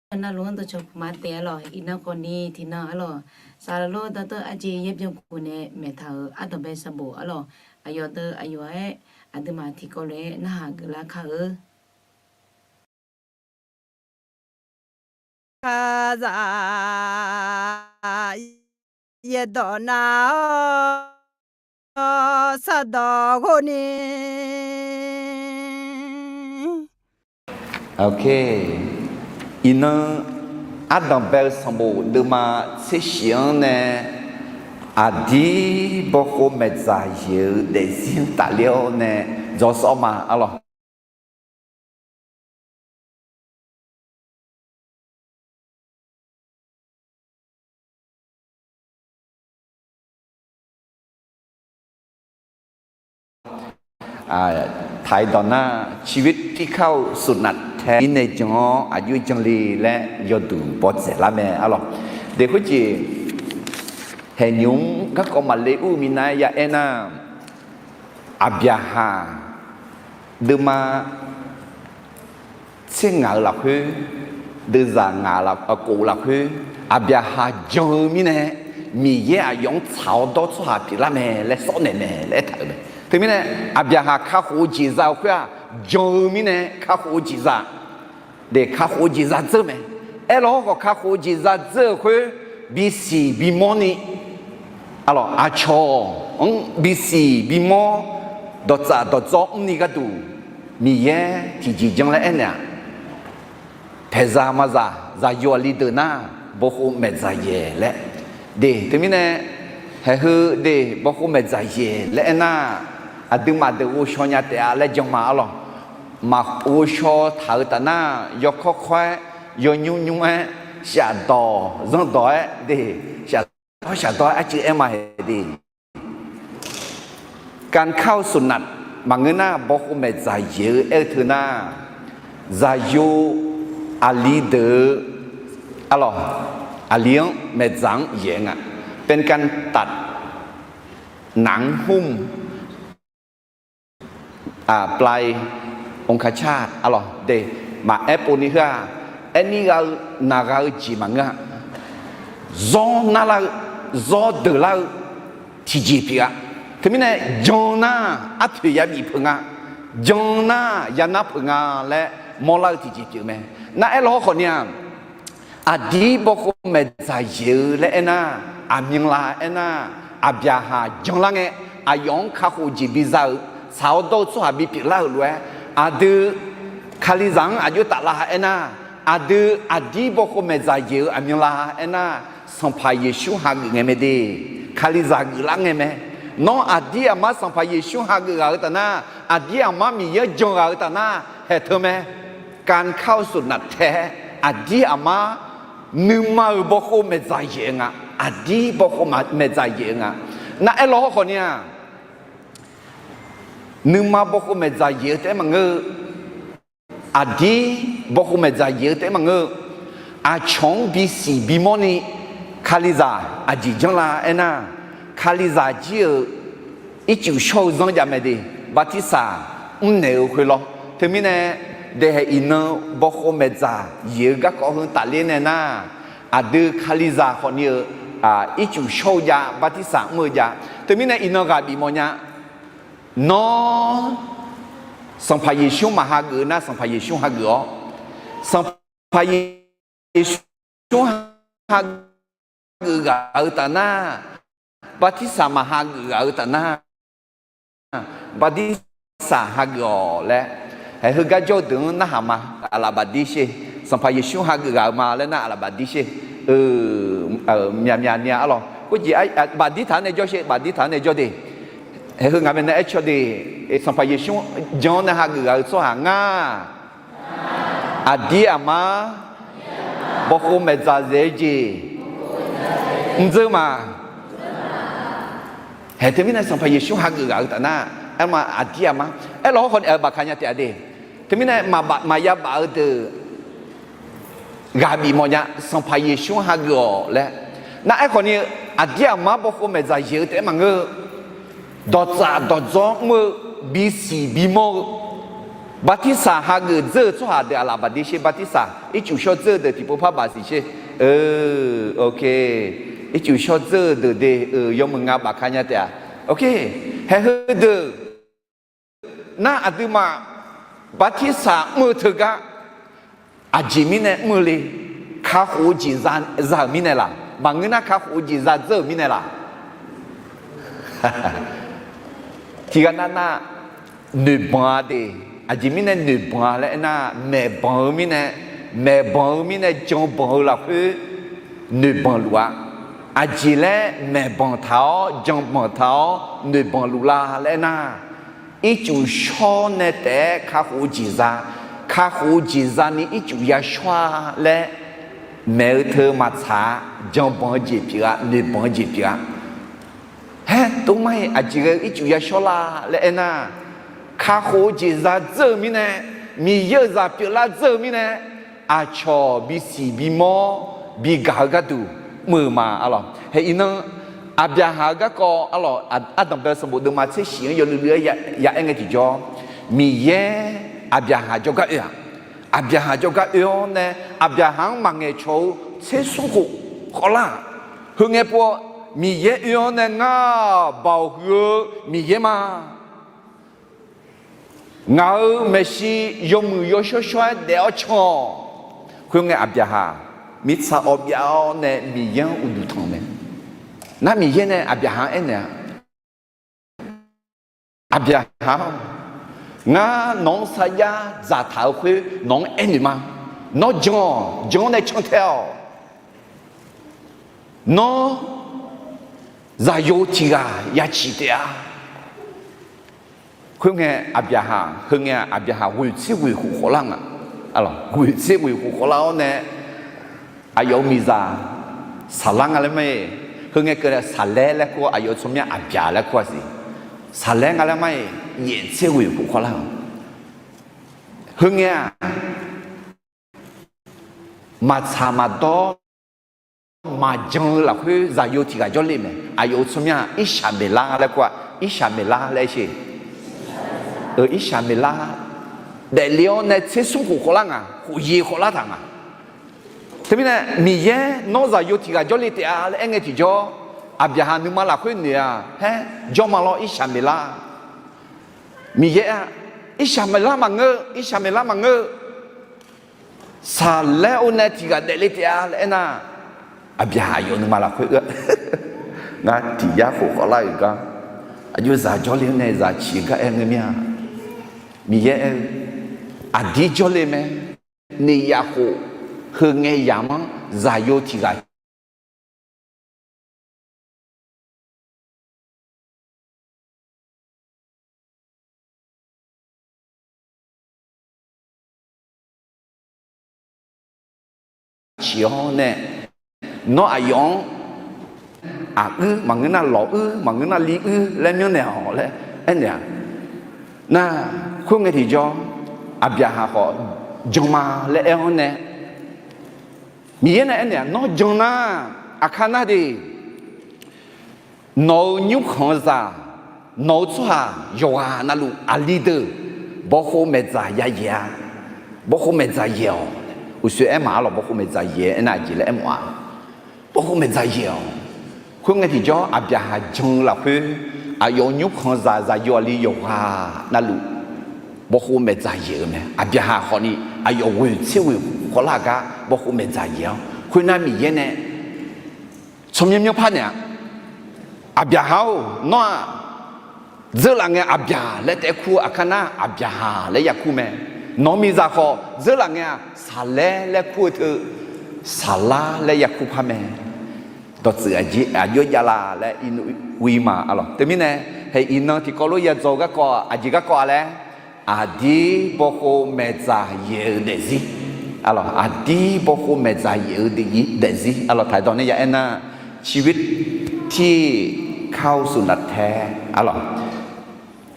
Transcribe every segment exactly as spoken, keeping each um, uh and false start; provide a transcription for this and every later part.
Nar lof-anr dawqcawq puq ma taef arlawq. Iqnan khawfni tiqnan arlawq, saqlaq lor darteuv arjeq yaer byankuf nae maeqtaq-euq ardanqbae sanqbof arlawq, aqyawf deuv aqyawf-aer aqduimaf tiqkawv lof-aer narhaq geuflar kar-eu. Kazaq yaerdawq nav-awr sardawq ghov ni. Ok. Iqnan ardanqbae-eu sanqbof deuvma tser shif-anr nae aqdir bawkhov maeqdzaq yaeq-eu daefzir-anr tafler-awr nae dzawsawr ma arlawq. Taqi dawq nar, ชีวิตที่เข้าสู่นัดแท้ mirnae jan-awr aqjox janle laer yawduq bawdzaeq lar mae arlawq. Deq khoerjeq haeqnymr garkawv maqle ur-eu minav-aer ya aer nar, Aqbyaqhaq deuvma tser ngaq-eu lafkhoer, deuvzaq ngaq-eu laf, kof-eu lafkhoer, Aqbyaqhaq jan-eu mirnae, Miqyaer aqyawf-anr tsaq-awr dawr tsawrhaq pyeuflar mae laer sawr naeq mae laer aertaq-euq mae. Teumirnae, Aqbyaqhaq kakhof-eu jeq za-eu khoer-aq, jan-eu mirnae kakhof-eu jeq za, de kakhof-eu jeq za dzeur mae. Aerlawq hawrkhawf kakhof-eu jeq za dzeur-euq khoer, bisiq bimawr ni, arlawq, aqcawq-anr bisiq bimawr, dawqtsaf dawqdzawr mrni gharduq, Miqyaer tiqjeq janr laer aernaeq-aq, paeqzaq maqzaq zaqyo aqli deuq nar, bawkhov maeqdzaq yaeq laer. De, teumirnae, haeq heu de bawkhov maeqdzaq yaeq laer aernar, aqduimaf deuq ghovshaw nya taef-a laer jan ma arlawq. Maqghovshaw taq-eu taf nar, yawkawr kawr-aer yawnymr nymr-aer shafdawq zanrdawq-aer de, shafdawr shafdawr-aer arcuiv aer ma haeq de. การเข้าสู่นัด maqngeur nar bawkhov maeqdzaq yaeq-eu aer-eu teu nar, zaqyo aqli deuq-eu arlawq, aqli-anr maeqdzaq-anr yaeq-eu nga. เป็นการตัดหนังหุ้ม ปลายองคชาต arlawq de, maqaer pov ni heu-aq, aerni gha-eu naq gha-eu jeq maqngeur-a. Zawr narlar-eu, zawr deuqlar-eu tiqjeq pyeuf-a. Teumirnae jan nar arpoeq yabif peuq nga, jan nar yanar peuq nga laer mawrlar-eu tiqjeq pyeuf mae. Nar aerlawq hawrkhawf ni-aq, aqdir bawkhov maeqdzaq yaeq-eu laer aernar, aqmyanlav aernar, Aqbyaqhaq janlar ngae, aqyawf-anr kakhof jeq biza-euq, tsaq-awr dawr-eu tsawrhaq bipyeuf lar-euq lof-aer, aqdui Kalizaq-anr aqjox taflar ha aernar, aqdui aqdir bawkhov maeqdzaq yaeq-eu aqmyanlav aernar, Sanqpaq Yeqsur hageuf ngae mae de. Kalizaq geuflar ngae mae. Nawr aqdir aqmar Sanqpaq Yeqsur hageuf ghaq-eu taf nar, aqdir aqmar Miqyaer-anr jan ghaq-eu taf nar, haeq teu mae. การเข้าสู่นัดแท้ aqdir aqmar nuima-euq bawkhov maeqdzaq yaeq-eu nga. Aqdir bawkhov maeqdzaq yaeq-eu nga. Nar aerlawq hawrkhawf ni-aq, nuima bawkhov maeqdzaq yaeq-eu taef-aer maqngeur-eu, aqdir bawkhov maeqdzaq yaeq-eu taef-aer maqngeur-eu, aqcawq-anr bisiq bimawr ni Kalizaq aqjeq janrlar aernar, Kalizaq jir-euq ircuf shawr-eu zanr jav mae de. Bartirsaq mrnaeq-eu khoerlawr. Teumirnae daehaeq iqnan bawkhov maeqdzaq yaeq-eu garkawv heu tafler nae nar, aqdui Kalizaq khawfni-eu ircuf shawr-eu jav, bartirsaq mr-eu jav. Teumirnae iqnan ghaq bif mawf nya. Nawr Sanqpaq Yeqsur maqhageuf nar, Sanqpaq Yeqsur hageuf-awr, Sanqpaq Yeqsur hageuf ghaq-eu taf nar, bartirsaq maqhageuf ghaq-eu taf nar, bartirsaq hageuf-awq laer, heugar jawr-eu deuq-anr narhaq ma. Aqlaf bafdir sher. Sanqpaq Yeqsur hageuf ghaq-eu ma laer nar, aqlaf bafdir sher. Myaqmyaq ni-a arlawq. Khoerjeq bafdir taq-anr nae jawr sher, bafdir taq-anr nae jawr de. Haeq heu ngaq mae nae aer caw de. Sanqpaq Yeqsur jan-anr nae hageuf ghaq-eu tsawrhaq ngar, aqdir aqmar bawkhov maeqdzaq zaeq-eu jeq mrdzeur ma. Haeq teumirnae Sanqpaq Yeqsur hageuf ghaq-eu taf nar, aerma aqdir aqmar aerlawq hawrkhawf ni-aq bafka nya taef-a de. Teumirnae maqya baf-eu deuq ghaq bif mawf nya, Sanqpaq Yeqsur hageuf-awq laer. Nar aerkhawf ni-eu, aqdir aqmar bawkhov maeqdzaq yaeq-eu taef-aer maqngeur-eu, dawqtsaf dawqdzawr mr-eu, bisiq bimawr-eu, Bartirsaq hageuf dzeur-eu tsawrhaq deuq aqlaf baf de sher. Bartirsaq ircuf shawr dzeur-eu deuq tiqpov par baf siq sher. Ircuf shawr dzeur-eu deuq de-euq yawmuiq nga baf ka nya taef-a. Haeq heudeuq nar aqduimaf bartirsaq mr-eu teugar aqjeq mirnae mr-eu le. Kakhof-eu jeq za-euq mirnae laq? Maqngeur nar kakhof-eu jeq za dzeur-euq mirnae laq? Tiqghaq nav nav noeqbanq-a de. Aqjeq mirnae noeqbanq-a laer aernar, maeqbanq-eu mirnae, maeqbanq-eu mirnae janbanq-eu lafkhoer noeqbanq luf-a. Aqjeq laer maeqbanq taq-awr janbanq taq-awr noeqbanq luf la laer aernar, ircuf shawr nae taef-aer kakhof-eu jeq za, kakhof-eu jeq zani ircuf ya shawr-a laer maeq-eu teu maqtsaq-a. Janbanq-eu jeq pyeuf-a, noeqbanq-eu jeq pyeuf-a. Haer, tov mar-iq aqjeq ghae-eu ircuf ya shawr la laer aernar, kakhof-eu jeq za dzeur-eu mirnae, Miqyaer-euq zaq pyeuflar dzeur-eu mirnae, aqcawq bisiq bimawr bigaq-eu gharduq mr-eu ma. Arlawq, hae iqnan Aqbyaqhaq-eu garkawv arlawq, ardanqbae sanqbof deuvma tser shif-anr yawluiv luiv-aer ya aer ngae tiqjawr, Miqyaer Aqbyaqhaq jawrgar oe-aq, Aqbyaqhaq jawrgar oe-awr nae, Aqbyaqhaq-anr maqngaeq cawq-eu tser smr khof khawvlar-aq, heungae pov-awr Miqyaer oe-awr nae, Ngar-aq, baoq huiq-eu Miqyaer ma. Ngaq-euq maeqshi yawmuiq yawshawr shawr-aer daef-awr can-awq. Khoerngae Aqbyaqhaq mirtsa awv byav-awr nae Miqyaer-anr uqduq tanq mae. Nar Miqyaer nae Aqbyaqhaq-anr aernaeq-a, Aqbyaqhaq-awr, ngar nawq-anr sarjax dzaqtaq-eu khoer nawq-anr aernaeq ma. Nawr jan-awq. Jan-awr nae cantae-awq. Nawr zaqyo tiq ghaq ya ciq taef-a. Khoerngae Aqbyaqhaq, heungae-aq Aqbyaqhaq ghoeq tser ghoeq khof khawvlar nga. Ghoeq tser ghoeq khof khawvlar-awr nae, aqyawf-euq miqzaq Saqlar nga laer ma-iq. Heungae keuvni Saqlaer laer kur-awr, aqyawf-euq tsawrmyanr Aqbyaq laer kur-a siq. Saqlaer nga laer ma-iq, yaef tser ghoeq khof khawvlar-eu. Heungae-aq, maqtsaq maqdawr maqjan-eu lafkhoer zaqyo tiq ghaq jawrle mae. Aqyawf-euq tsawrmyanr Irsaqmeqlar laer kur-a. Irsaqmeqlar laer sher. Irsaqmeqlar daefle-awr nae tser smr khof khawvlar nga. Khof yaeq khawvlar taq nga. Teumirnae Miqyaer nawr zaqyo tiq ghaq jawrle taef-a laer aer ngae tiqjawr, Aqbyaqhaq nuima lafkhoer noeq-a, Haer, jawr ma lawr, Irsaqmeqlar. Miqyaer-aq, Irsaqmeqlar maqngeur, Irsaqmeqlar maqngeur. Saqlaer-or nae tiq ghaq daefle taef-a laer aernar, Aqbyaqhaq aqyawf nuima lafkhoer oe-a, Ngar tiq yar khof khawvlar-euq gar, aqjox zaq jawrle-awr nae zaq ciq-eu gar aer ngeur mir-a. Miqyaer aer-eu, Aqdir jawrle mae. Nyiq yaf khof, heungae yamq-anr zaqyo tiq ghaq ciq-awr nae, nawr aqyawf-anr aqguir maqngeur nar, lawquir maqngeur nar, liuir laer myanrnaeq-awq laer aernaeq-a. Nar, khoerngae tiqjawr, Aqbyaqhaq khawf, Jan ma laer aer-awr nae, Miqyaer nae aernaeq-a, Nawr jan nar, aqkar nar de, nawq-euq nymrkhanq-eu zaq, nawq-euq tsawrhaq yawqghaq navluf aqli deuq bawkhov maeqdzaq yayaeq-a. Bawkhov maeqdzaq yaeq-awq. Uqshoe aer maq-ar lawq, bawkhov maeqdzaq yaeq-aer nar aqjeq laer aermawf-a. Bawkhov maeqdzaq yaeq-awq. Khoerngae tiqjawr Aqbyaqhaq jan-eu lafkhoer, aqyawf-euq nymrkhanq zaq zaqyo aqli yawqghaq navluf bawkhov maeqdzaq yaeq-eu mae. Aqbyaqhaq khawfni aqyawf ghoeq tser ghoeq khawvlar gar bawkhov maeqdzaq yaeq-awr, khoernar Miqyaer nae tsawrmyanr myanrpar naeq-a, Aqbyaqhaq-or, nawr-aq, dzeurlaf ngae Aqbyaq laer taef-aer kur-eu aqkar nar, Aqbyaqhaq laer ya kur mae. Nawq-euq miqzaq khawf dzeurlaf ngae-aq, Saqlaer laer kur-eu teu, Saqlar laer ya kur par mae. Dawqtsuif aqjox-aer javla laer ir ma-a lawq. Teumirnae, hae iqnan tiqkawv lof ya dzaw-eu garkawv-aq, aqjeq garkawv-a laer, aqdir bawkhov maeqdzaq yaeq-eu daefzir. Aqdir bawkhov maeqdzaq yaeq-eu daefzir. Aqlawq taqdawq nae ya aernar, ชีวิตที่เข้าสู่หลักธรรม aqlawq,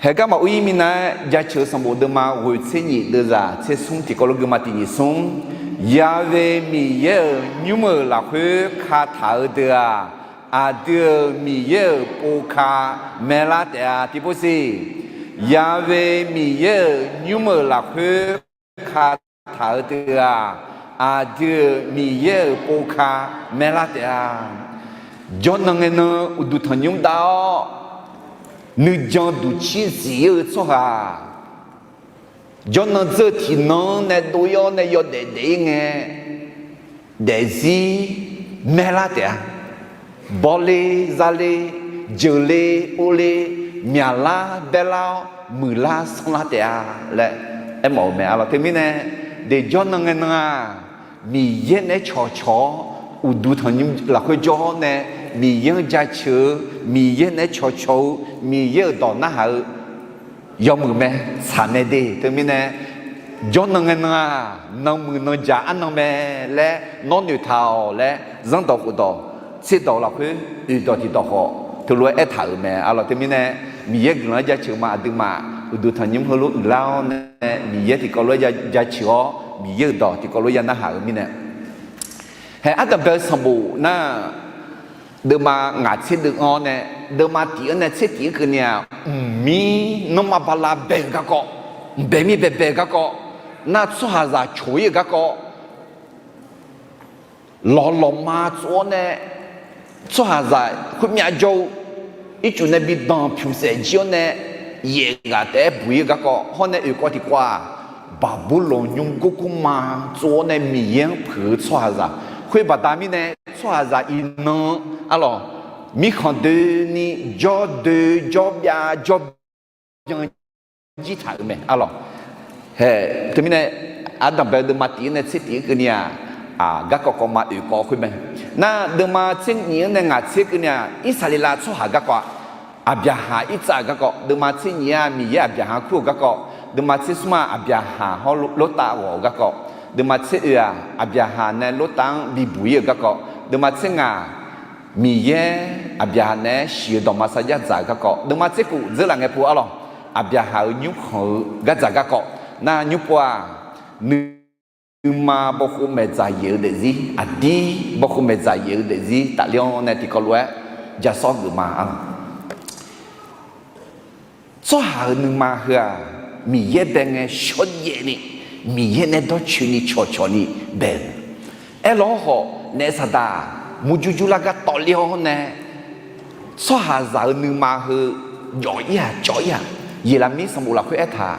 haegar maqur-ir minav-aer jaceuq-eu sanqbof deuvma ghoeq tser nyif deuvzaq tser smr tiqkawv lof geuma tiq nyif smr, Ya've Miqyaer-euq nymr-euq lafkhoer kataq-eu deuq-aq, aqdui-euq Miqyaer-euq pov ka maeqlar taef-a. Tiqpov siq. Ya've Miqyaer-euq nymr-euq lafkhoer kataq-eu teu-aq, aqdui-euq Miqyaer-euq pov ka maerlar taef-a. Jawrnan ngae nan uqduq tanqnymr dav-awr, nuijan duqcir zif-eu tsawrhaq, jawrnan dzeur-eu tiqnan-anr nae dov-ir-awr nae yawdaef daef-ir ngae, daefzir maerlar taef-a. Bawle, zale, jeuqle, orle, myaqlar baerlar-awr muiqlar sanrlar taef-a laer aermawf-eu mae. Arlawq teumirnae, daeq jawrnan ngae nan-aq, Miqyaer naeq-aer cawqcawq-awr, uqduq tanqnymr lafkhoer jawr-awr nae, Miqyaer-anr jaceuq-eu, Miqyaer naeq-aer cawqcawq-eu, Miqyaer-euq dawq narhaq-eu yawmuiq mae, tsaq mae de. Teumirnae, jawrnan ngae nan-aq, nanmuiq nanjaq arnan mae laer nawr noeqtaq-awq laer, zanrdawq khofdawq tserdawq lafkhoer oeqdawq tiqdawq khawf teulof-aer aertaq-euq mae. Arlawq teumirnae, Miqyaer guiqlanq-anr jaceuq ma. Aqduimaf uqduq tanqnymr heulof uiqlar-awr nae, Miqyaer tiqkawv lof-aer jaceuq-awr, Miqyaer-euq dawq tiqkawv lof-aer ya narhaq-eu mirnae, hae ardanqbae-eu sanqbof nar, deuvma ngaq tser deuv-anr nae, deuvma tiq-anr nae tser tiq-anr keuvni-aq, mqmir nanrma bala bae-euq garkawv, mqbae mir baebae-eu garkawv, nar tsawrhaqzaq coq-ir-euq garkawv, lawqlawqma tsov-awr nae, tsawrhaqzaq khoermyav jawr-eu ircuf nae bi danq pyuq saef jir-awr nae, yaef ghaq taef-aer buq-ir-eu garkawv hawr nae oeqkawv tiqkawv-aq, Baqburlawq nymr gorgurma tsov-awr nae Miqyaer-anr puiq-eu tsawrhaqzaq. Khoer baqda mirnae, tsawrhaqzaq iqnan, arlawq, mirkhanq doeni, jawr doe, jawr byav, jawr byan jir taq-euq mae. Arlawq, hae, teumirnae, ardanqbae deuvma tiq-anr nae tser tiq-anr keuvni-aq, garkawv kawv ma oeqkawv khoer mae. Nar deuvma tser nyif-anr nae ngaq tser keuvni-aq, Irsaqleqlav tsawrhaq garkawv-aq, Aqbyaqhaq Irtsav-euq garkawv, deuvma tser nyif-aq Miqyaer Aqbyaqhaq kur-euq garkawv, deuvma tser smr-aq Aqbyaqhaq hawr Lortav ghawq-euq garkawv, deuvma tser oe-aq Aqbyaqhaq nae Lortav-anr bibuq-ir-euq garkawv, deuvma tser ngaq Miqyaer Aqbyaqhaq naeq-aer shiq-eu dawqma sarjax dzaq-euq garkawv, deuvma tser khof dzeurlaf ngae pov arlawq, Aqbyaqhaq-euq nymrkhanq-eu gardzaq garkawv, nar nymr pov-aq, nuima bawkhov maeqdzaq yaeq-eu daefzir, aqdir bawkhov maeqdzaq yaeq-eu daefzir tafler-awr nae tiqkawv lof-aer jasawr geuf ma arlawq. Tsawrhaq-euq nuima heu-aq, Miqyaer bae ngae shawrjaev ni, Miqyaer nae dawrcoeni cawqcawq ni bae-euq. Aerlawr khawf naef saqdaq murjur jurlar gar tawvler-awr nae, tsawrhaqzaq-euq nuima heu jawf-ir-aq cawv-ir-aq, Yeqlaqmir sanqbof lafkhoer aertaq,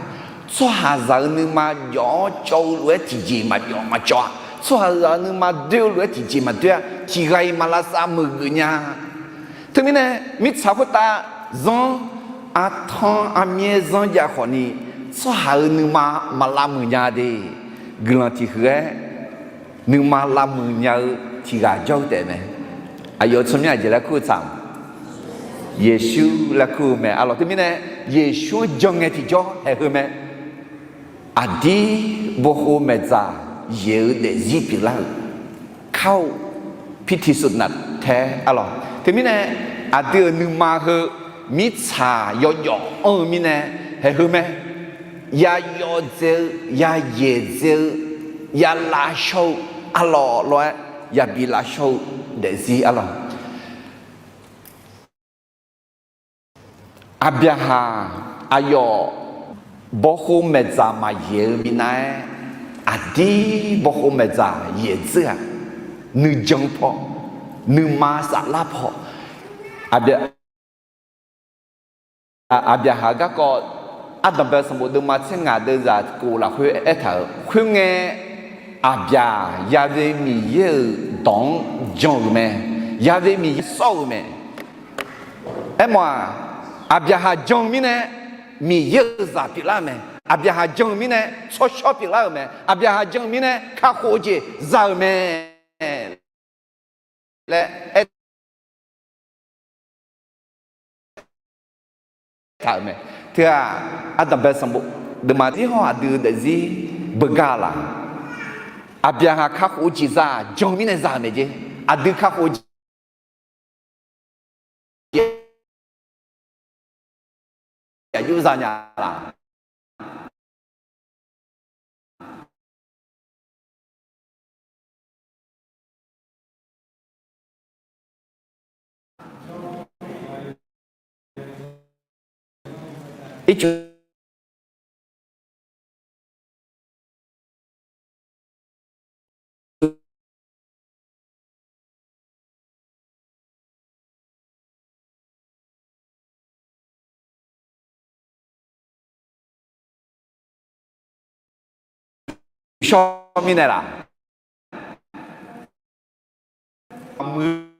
tsawrhaqzaq-euq nuima jawf-awr cawv-eu lof-aer tiqjeq maqjawf maqcawv-a. Tsawrhaqzaq-euq nuima doer-eu lof-aer tiqjeq maqdoer-a. Tiqghaq-iq maq lavsav meuqgeuf nya. Teumirnae, mirtsaq khoertav zanr, artanr armyaer zanr jav khawfni, tsawrhaq-euq nuima maq lavmuiq nya de. Guiqlanq tiq huiq-aer nuima lavmuiq nya-eu tiqghaq jawr-eu taef mae. Aqyawf-euq tsawrmyanr aqjeq laer kur-eu tsaq? Yeqsur laer kur-eu mae. Arlawq teumirnae, Yeqsur-anr jan ngae tiqjawr haeq heu mae. Aqdir bawkhov maeqdzaq yaeq-eu daefzir pyeuflar-euq kar-eu pirtiq suf naftaer arlawq. Teumirnae, aqdui-euq nuima heu mirtsaq yawjawf anr-eu mirnae haeq heu mae. Yayawv dzae-eu, yayaeq dzae-eu, yalavshawr-eu, arlawq lof-aer yabi lavshawr-eu daefzir arlawq. Aqbyaqhaq aqyawf bawkhov maeqdzaq maqyaeq-eu minav-aer, aqdir bawkhov maeqdzaq yaeq dzeur-aq, nuijan paw, nuima saflar paw, Aqbyaqhaq garkawv, ardanqbae sanqbof deuvma tser ngaq deuvzaq kof lafkhoer aertaq-euq khoerngae, Aqbyaq Ya've Miqyaer-euq dawq-anr jan-euq mae. Ya've Miqyaer sawr-euq mae. Aermawf-aq, Aqbyaqhaq jan-eu mirnae Miqyaer-euq zaq pyeuflar-euq mae. Aqbyaqhaq jan-eu mirnae tsawrshawr pyeuflar-euq mae. Aqbyaqhaq jan-eu mirnae kakhof-eu jeq za-euq mae laer aer taq-euq mae. Teu-aq, ardanqbae sanqbof deuvma zir hawr aqdui daefzir beugar laf? Aqbyaqhaq kakhof-eu jeq za-aq, jan-eu mirnae za-euq mae jeq. Aqdui kakhof-eu jeq aqjox za nya laf? ircuf shawr mirnae laf, muiq